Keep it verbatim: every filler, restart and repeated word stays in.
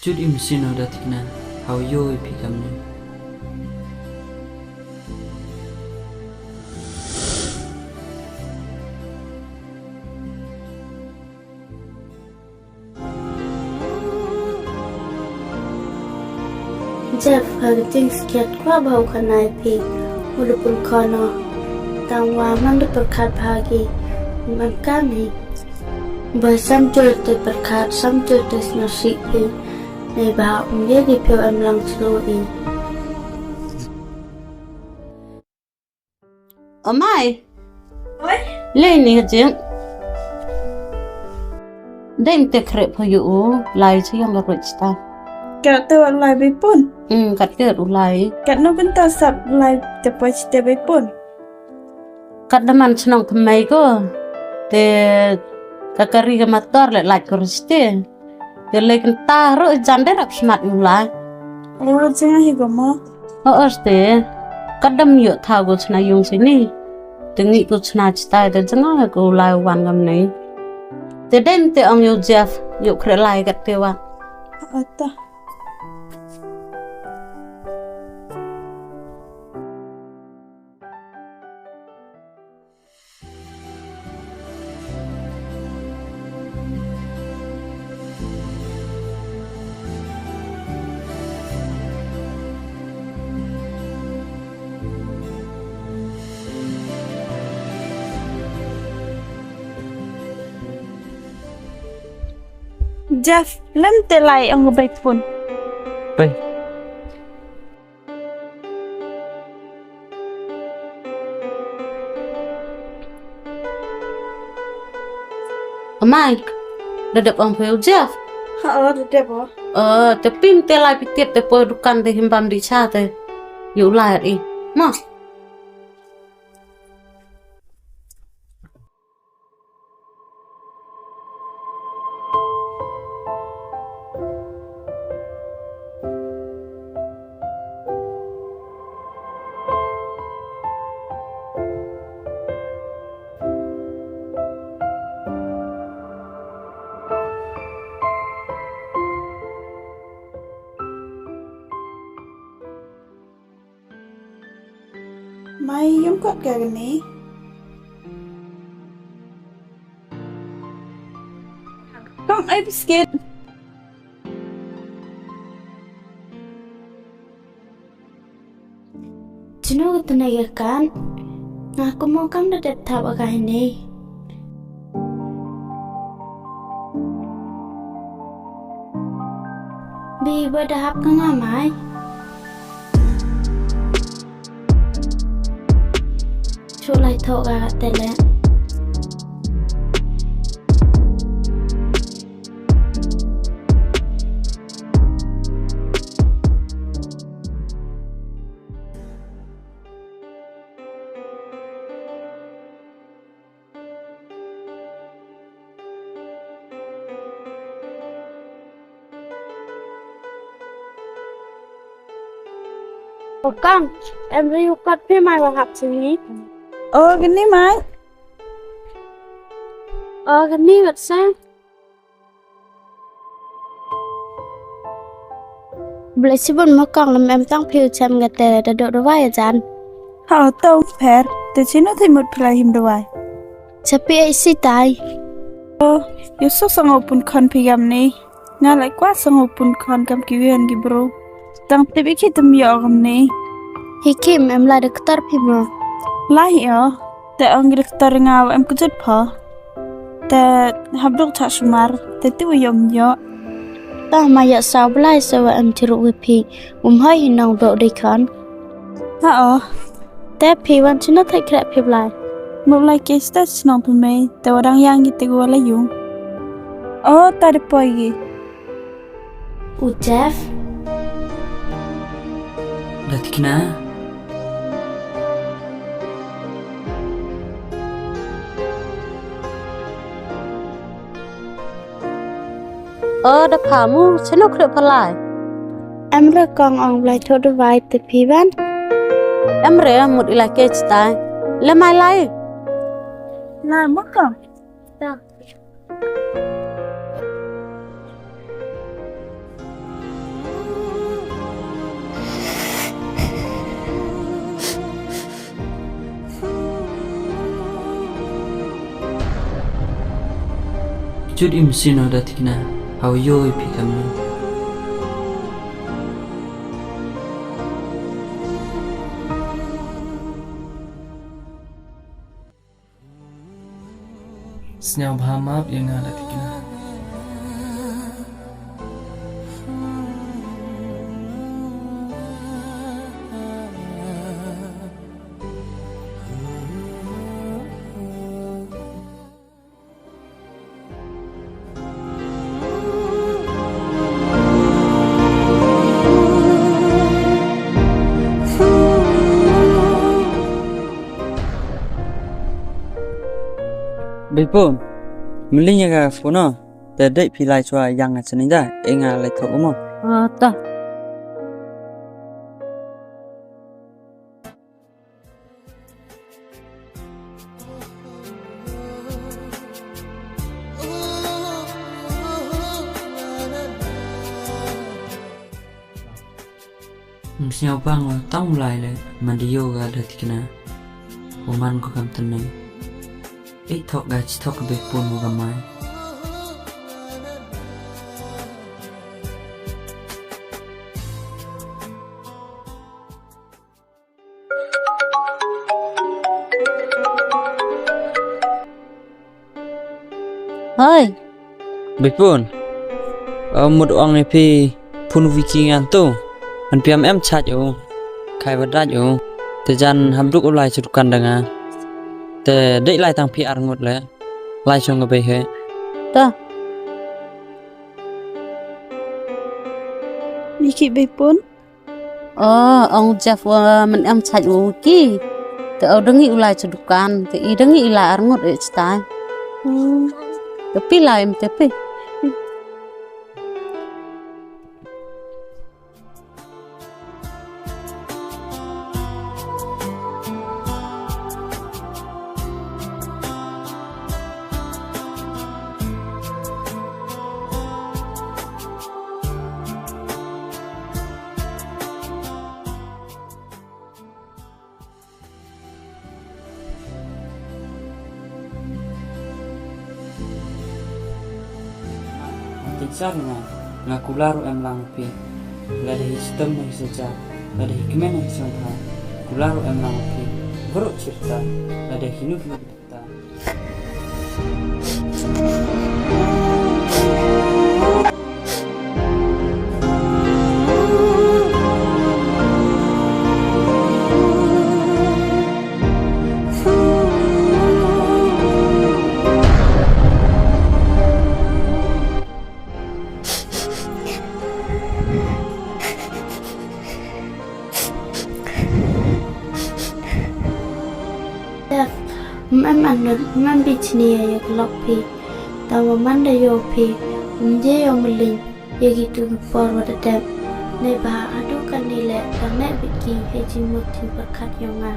Jut im sino da tikna, hau yo i phi kamni. Jeff, ha ka jingsngewsih kwah bha u khana i phi, u da pun khana. Tang wa man da pyrkhat bha ki, man kam hi. Ba sam jur te pyrkhat, sam jur te sngewsih phi. Nei ba um ye ki phi em lang slo i. O mai. Oi. Lei ni ka jing. Dei te khreh pha yu u lai chi yang ka roi chta. Kat te wa lai bai pun. Hmm, kat te u lai. Kat no kan ta sap lai te poi chte bai pun. Kat da man chnong thymmai ko. Te ka kari ka mator le lait ko riste. Te le kan ta ro jan de rap smat u lai. O, jing hi ko mo. O, oste. Kat dam yo tha ko chna yung sini. Te ngi ko chna chtai te jang ha ko lai wan gam nei. Te dei te ong yo Jeff, yo khreh lai kat te wa. Ata. Jeff, lem te lai ong bai pun. Bai. Amai, da dep ong phi u Jeff? Ha, o, da dep o. O, te pim te lai phi tiet te poi dukan te himbam di cha te. Yu lai i. Ma. Mai, yung kot ka kani? Kong ai biscuit. Chino ka tnai ka kan? Nga ko mo kam da dep thap aka hini. Bi ba da hap ka nga mai. Chuk lai thoh ka te le. O kang, em ri u kot phi mai wa hap sini. O, kani mai. O, kani wat sa. Blai sibun mo kong, lem em tang phi u chem kate da dok dawai ajan. Ha, to pher, te chino te mut phi lai him dawai. Chapi ai si tai. O, yo so sango pun khon phi gam ni. Nga lai kwah sango pun khon kam ki wian ki bru. Tang tip i ki tum yo gam ni. Hi kim em lai doktor phi mo. Lai hi o. Te ong ki doktor nga wa em kjut pha. Te hap dok cha sumar, te tu yom yo. Ta ma ya sa blai sa wa em chiru wi phi, um hoi hi nong dok dei khan. Ha o. Te phi wan chino thai khreh phi blai. Mo blai ke sta chnong phi mei, te wa dang yang ki te wa la yung. O, ta de poi ki. U Jeff? Da tikna. O, da pha mo, chano khreh pha lai. Em re kong ong blai thoh dawai te phi wan. Em re mut i lai ke chitai. Le mai lai. Na mo kong. Ta. Jut i mynsiem o da tikna, hawa yoo i phi kamni. Sñiawbha map ya nga da tikna. Beipun, mylliñ ya ka phone o, te dei phi lai chwa yang nga chani da, e nga lai thok mo. Ah, ta. Ym sñiaw bang wa tang u lai le, man da yoo ka da tikna, wa man ko kam tynne. Ei thok ka chi thok ka Beipun wa ka mai. Hoi. Beipun. Mut ong i phi phone Vicky ngan tu. Han phi am em chaj u. Khai wa daj u. Te jan hap duk u lai cha dukan da nga. Te dei lai tang phi ar ngut le. Lai chong ka bei he. Ta. Ni ki Beipun. O, ong Jeff wa man em chaj u ki. Te o dangi u lai cha dukan, te i dangi i lai ar ngut e chtai. Hmm. Te phi lai em te phi. Wan tip sar nga, nga kular u em lang u phi. Lada hi chitom hi saja, lada hi kmen hi sngewbha, kular u em lang u phi. Bru chirta, lada hi nu hi ta. Dep, ym em anut, ym em bichni ya ya klok phi. Tang wa man da yoo phi, ym ye yong mylliñ ya ki tu ki por wa da dep. Neibhah hadu kani le, da neh bit ki hei jingmut jingpyrkhat yong nga.